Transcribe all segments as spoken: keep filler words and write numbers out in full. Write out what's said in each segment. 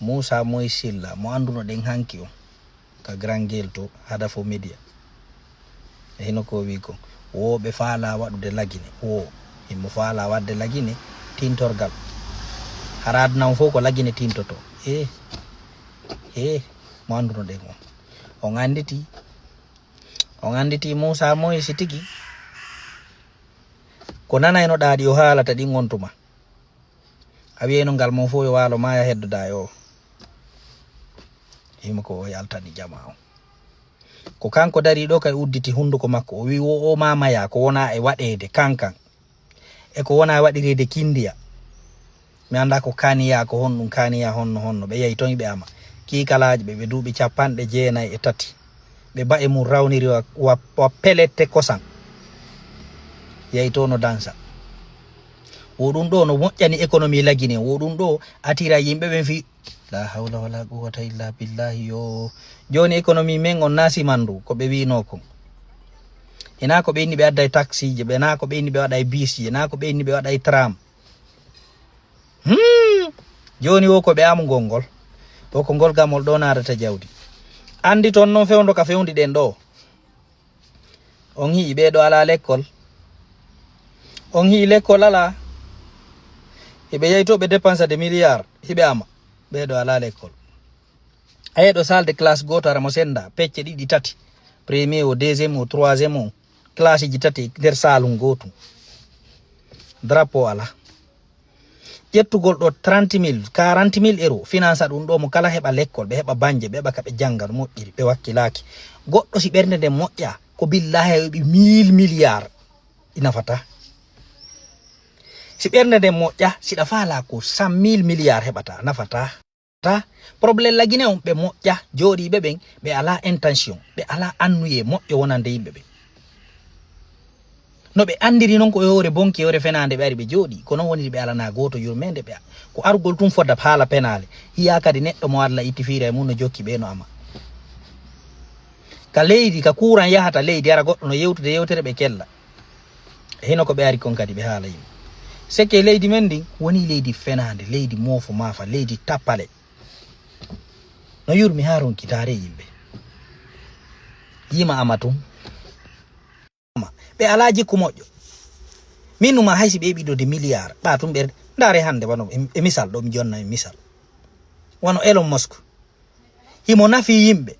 Muusa Moy Silla, mo anndunoɗen hanki on ka Grand Gueule to Hadafo Media. E hino ko o wi'i kon, wo ɓe faalaa waɗude Lagine, wo himo faalaa waɗde Lagine tintorgal. Hara aduna on fow ko Lagine tintoto. Hee, hee, mo anndunoɗen on. On annditi, on annditi Muusa Moy si tigi ko nanaynoɗaa ɗi o haalata ɗin on tuma. A wi'ayno ngal mon fow yo waalo maaya heddodaa e o. Himo ko o yaltani jamaa on. Ko kanko darii ɗoo kay udditi hunnduko makko, o wi'i wo o maamaya ko wonaa e waɗeede kankan. E ko wonaa e waɗireede kindiya. Mi anndaa ko kaaniya, ko honɗun kaaniya, honno, honno. Ɓe yahi ton ɓe ama. Kiikalaaji ɓe, ɓe duuɓi capanɗe jeenay e tati. Ɓe ba'e mun rawniri wa, wa, wa pelette kosan. Yahi to no dansa. Wo ɗun ɗoo no moƴƴani économie Lagine, wo ɗun ɗoo atira yimɓe ɓen fii La hawla wala quwwata illa billahi yo. Jooni économie men on naa simandu ko ɓe wi'inoo kon. Hinaa ko ɓe inni ɓe adday taxi je, ɓe naa ko ɓe inni ɓe waɗay bus je, naa ko ɓe inni ɓe waɗay tram. Hmm. Jooni wo ko ɓe amugol ngol. Wo ko ngol gamol ɗoo naadata jawdi. Anndi ton non fewndo ka fewndi ɗen ɗoo. On hi'i ɓee ɗoo alaa lekkol. On hi'i lekkol alaa. Hiɓe yahi to ɓe dépensa de milliard. Hiɓe ama. Ɓee ɗoo alaa lekkol. A yeɗo salle de classe gooto ara mo sennda. Pecce ɗiɗi tati. Premier o, deuxième o, troisième o. Classe ji tati nder saalun gootun. Drapeau alaa. Ƴettugol ɗoo trente mille, quarante mille euros, finansa ɗun ɗoo mo kala heɓa lekkol, ɓe heɓa banje, ɓe heɓa ka ɓe jannga no moƴƴiri, ɓe wakkilaaki. Goɗɗo si ɓernde nden moƴƴa, ko billahi a yoɓi mille milliard, ɗi nafataa. Si ɓernde nden moƴƴa, si ɗa faalaa ko cent mille milliard heɓataa, nafataa. Ta, problème Lagine on, ɓe moƴƴa, jooɗiiɓe ɓen, ɓe alaa intention, ɓe alaa annuyee moƴƴo wonande yimɓe ɓen. No ɓe anndiri non ko e hoore bonki, e hoore fenaande ɓe ari ɓe jooɗii, ko non woniri ɓe alanaa gooto yurmeende ɓe. Ko arugol tun fodda haala penaale, hiyaa kadi neɗɗo mo Alla itti fiira e mun no jokki ɓe no ama. Ka leydi, ka kuuran yahata leydi, ara goɗɗo no yewtude yewtere ɓe kella. Hino ko ɓe ari kon kadi ɓe haala yimɓe. Seke leydi men ndin woni leydi fenaande, leydi moofo maafa, leydi tappale. No yurmi haa ronki taare yimɓe. Yima ama tun. Ɓe alaa jikku moƴƴo. Min numa hay si ɓe yiɗi de milliard, ɓa tun ɓe ndaare hannde wano e, e misal ɗo mi jonna e misal. Wano Elon Musk. Himo nafi yimɓe.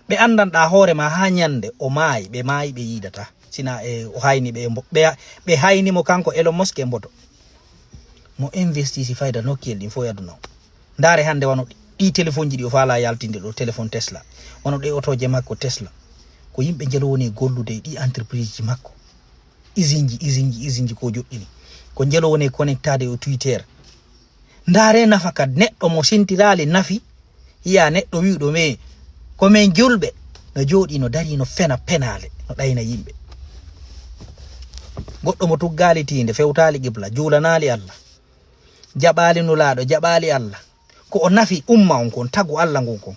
Ɓe anndanɗaa hoore maa haa ɲannde o maayi, ɓe maayi ɓe yiidataa. Sina e o hayni ɓe e mbo-, ɓe, ɓe hayni mo kanko Elon Musk e mboto. Mo investir si fayda nokkiyel ɗin fof e aduna o. Ndaare hannde wano ɗi, ɗi telefonji ɗi o faalaa yaltinde ɗo, telefon Tesla. Wano ɗe otooje makko Tesla. Ko yimɓe njelo woni e gollude e ɗi entreprise ji makko. Isinji, isinji, isinji ko joɗɗini. Ko njelo woni e connectade o Twitter. Ndaare nafa ka neɗɗo mo sintiraali nafi, hiya neɗɗo wi'uɗo me, ko men julɓe, no jooɗii, no darii, no fena penaale, no ɗayna yimɓe. Goɗɗo mo tuggaali tiinde, fewtaali qibla, juulanaali Alla, jaɓaali Nulaaɗo, jaɓaali Alla. Ko o nafi umma on kon, tagu Alla ngon kon,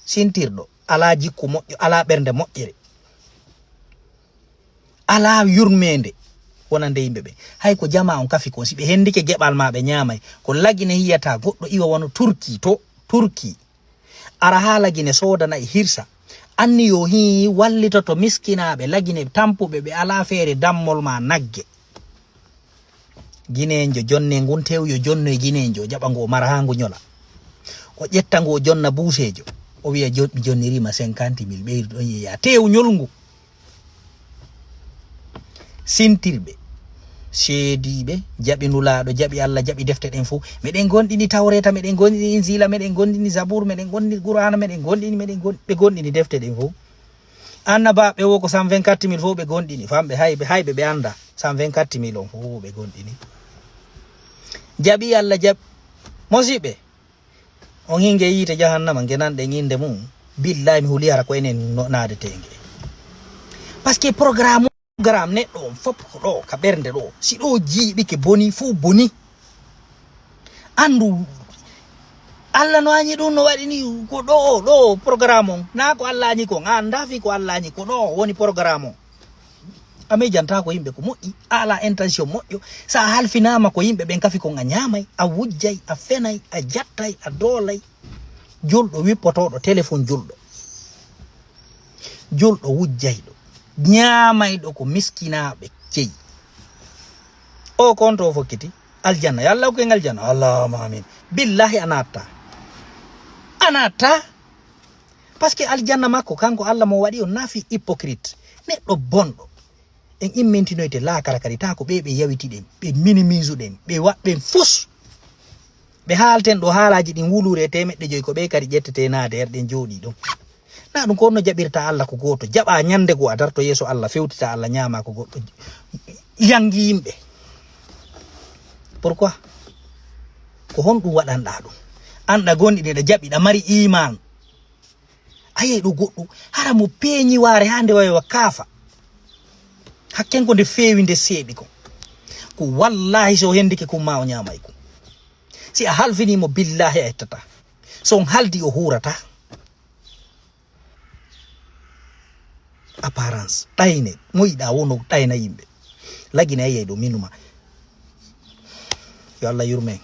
sintirɗo, alaa jikku moƴƴo, alaa ɓernde moƴƴere. Alaa yurmeende wonande yimɓe ɓen. Hay ko jamaa on kafi kon, si ɓe hendike geɓal maa ɓe ɲaamay. Ko Lagine yiyata goɗɗo iwa wano Turki to, Turki. Ara haa Lagine soodana e hirsa. Anni yo hii wallitoto miskinaaɓe Lagine tampuɓe ɓe alaa feere dammol maa nagge. Gineenjo jonnee ngun tew yo jonnoy gineenjo, o jaɓa ngu o mara haa ngu ɲola. O ƴetta ngu o jonna buuseejo. O wi'a jo-, mi jonniriima cinquante mille ɓeydu ɗon yeeya. Tew ɲol ngu. Sintirɓe, seediiɓe, jaɓi Nulaaɗo, jaɓi Alla, jaɓi defte ɗen fow. Meɗen gonɗini Tawreeta, meɗen gonɗini Injiila, meɗen gonɗini Zabuur, meɗen gonɗini Qur'aana, meɗen gonɗini, meɗen gon-, ɓe gonɗini defte ɗen fow. Annabaaɓe wo ko cent vingt-quatre mille fow ɓe gonɗini. Famɓe hayɓe, hayɓe ɓe anndaa. Cent vingt-quatre mille on fow ɓe gonɗini. Jaɓi Alla, jaɓi. Mosiɓɓe, on hinge yiite jahannama, nge nanɗen innde mum, billahi mi huli hara ko enen no naadetee nge. Parce que programme, programme neɗɗo on fof ko ɗo, ka ɓernde ɗo. Si ɗo jiiɓike boni, fof boni. Anndu, Alla no añi ɗum, no waɗi ni, ko ɗo, ɗo programme on. Naa ko Alla añi kon, a anndaa fii ko Alla añi, ko ɗo woni programme on. A miijantaako yimɓe ko moƴƴi, a alaa intention moƴƴo. So a halfinaama ko yimɓe ɓen kafi kon, a ɲaamay, a wujjay, a fenay, a jattay, a doolay. Julɗo wippotooɗo telefon julɗo. Julɗo wujjayɗo. Ñaamayɗo ko miskinaaɓe cey. O konto o fokkiti. Aljanna. Yo Allah hokku en aljanna. Allahumma amin. Billahi a natta. A natta. Parce que aljanna makko, kanko Allah mo waɗi on nafi hypocrite. Neɗɗo bonɗo. En immintinoyte laakara kadi, taa ko ɓe ɓe yawiti ɗen, ɓe minimise ɗen, ɓe waɗ ɗen fus. Ɓe haalten ɗo haalaaji ɗin wuluure e teemeɗɗe joyi, ko ɓe kadi ƴettete naade her ɗen jooɗii ɗon. Na ɗum ko honno jaɓirta Allah ko gooto, jaɓa ñande goo a darto yeeso Allah, fewtita Allah, ñaama ko goɗɗo, yangi yimɓe. Pourquoi? Ko honɗum waɗanɗa ɗum? Anɗa gonɗi ɗi ɗa jaɓi, ɗa mari iman. A yiyay ɗo goɗɗo, hara mo peeñi waare haa nde wawi wa kaafa. Hakken ko nde feewi nde seeɓi ko. Ko wallahi so hendike kun ma o ñaamay kun. Si a halfini mo billahi a yettata. So on haldi o huurata. Apparence, ɗayne, mo yiɗa wono ɗayna yimɓe. Lagine a yiyay ɗo minuma. Yo Allah yurme en.